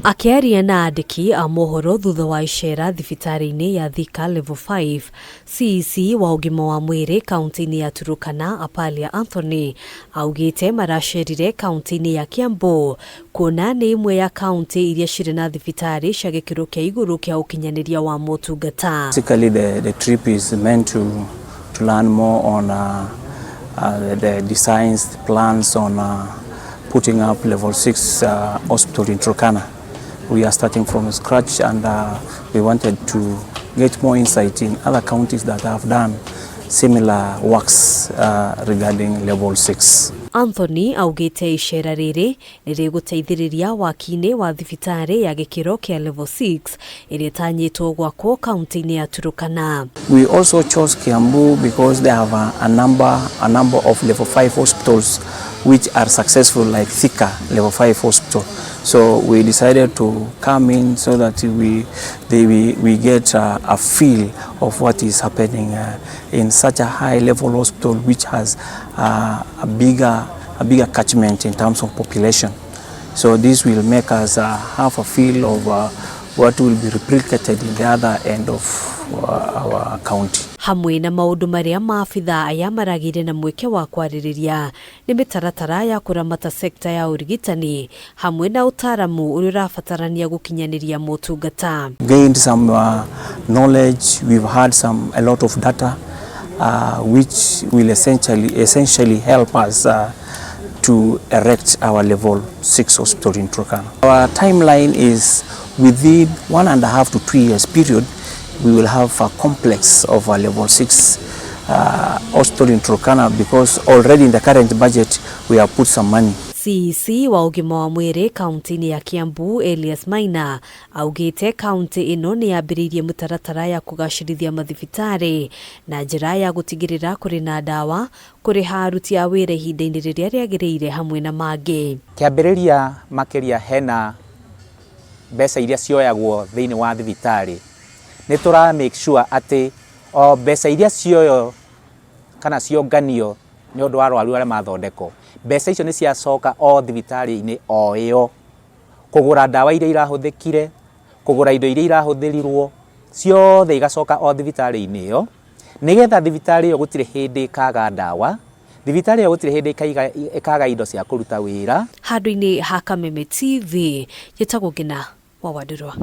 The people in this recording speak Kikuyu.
Akĩaria na andĩki a mohoro thutha wa icera thibitarĩ-inĩ ya Thika Level 5, CEC wa ũgima wa mwĩrĩ kaunti-inĩ ya Turukana Apalia Anthony augĩte maracerire kaunti-inĩ ya Kiambu kuona nĩ ĩmwe ya kaunti iria cirĩ na thibitarĩ cia gĩkĩro kĩa igũrũ kĩa ũkinyanĩria wa motungata. Basically, the trip is meant to learn more on the designs, the plans on putting up level 6 hospital in Turkana. We are starting from scratch and we wanted to get more insight in other counties that have done similar works regarding level 6. Anthony augĩte icera rĩrĩ nĩ rĩgũteithĩrĩria waki-inĩ wa thibitarĩ ya gĩkĩro kĩa level 6 ĩrĩa ĩtanyĩtwo gwakwo kaunti-inĩ ya Turukana. We also chose Kiambu because they have a number of level 5 hospitals which are successful, like Thika level 5 hospital. So we decided to come in so that we get a feel of what is happening in such a high level hospital which has a bigger catchment in terms of population. So this will make us have a feel of what will be replicated in the other end of our county. Hamwe na maũndũ marĩa maabithaa aya maragĩire na mweke wa kwarĩrĩria nĩ mĩtaratara ya kũramata sekta ya ũrigitani hamwe na ũtaaramu ũrĩa ũrabatarania gũkinyanĩria motungata. Gained some knowledge, we've had some a lot of data which will essentially help us to erect our level 6 hospital in Turkana. Our timeline is within 1.5 to 2 years period, we will have a complex of a level 6 hospital in Turkana, because already in the current budget we have put some money. CEC wa ũgima wa mwĩrĩ kaunti-inĩ ya Kiambu Elias Maina augĩte kaunti ĩno nĩ yambĩrĩirie mũtaratara ya kũgacĩrithia mathibitarĩ na njĩra ya gũtigĩrĩra kũrĩ na ndawa, kũrĩha aruti a wĩra ihinda-inĩ rĩrĩa rĩagĩrĩire hamwe na mangĩ. Kĩambĩrĩria makĩria hena mbeca iria cioyagwo thĩinĩ wa thibitarĩ, nĩ tũra make sure atĩ o mbeca iria cioywo kana cionganio nĩ ũndũ wa arwaru arĩa mathondekwo, mbeca icio nĩ ciacoka o thibitarĩ-inĩ o ĩyo kũgũra ndawa iria irahũthĩkire, kũgũra indo iria irahũthĩrirwo, ciothe igacoka o thibitarĩ-inĩ ĩyo, nĩgetha thibitarĩ ĩyo gũtirĩ hĩndĩ ĩkaga ndawa, thibitarĩ ĩyo gũtirĩ hĩndĩ ĩkaga indo cia kũruta wĩra. Handũ-inĩ ha Kameme TV, njĩtagwo Ngina wa Wandũrwa.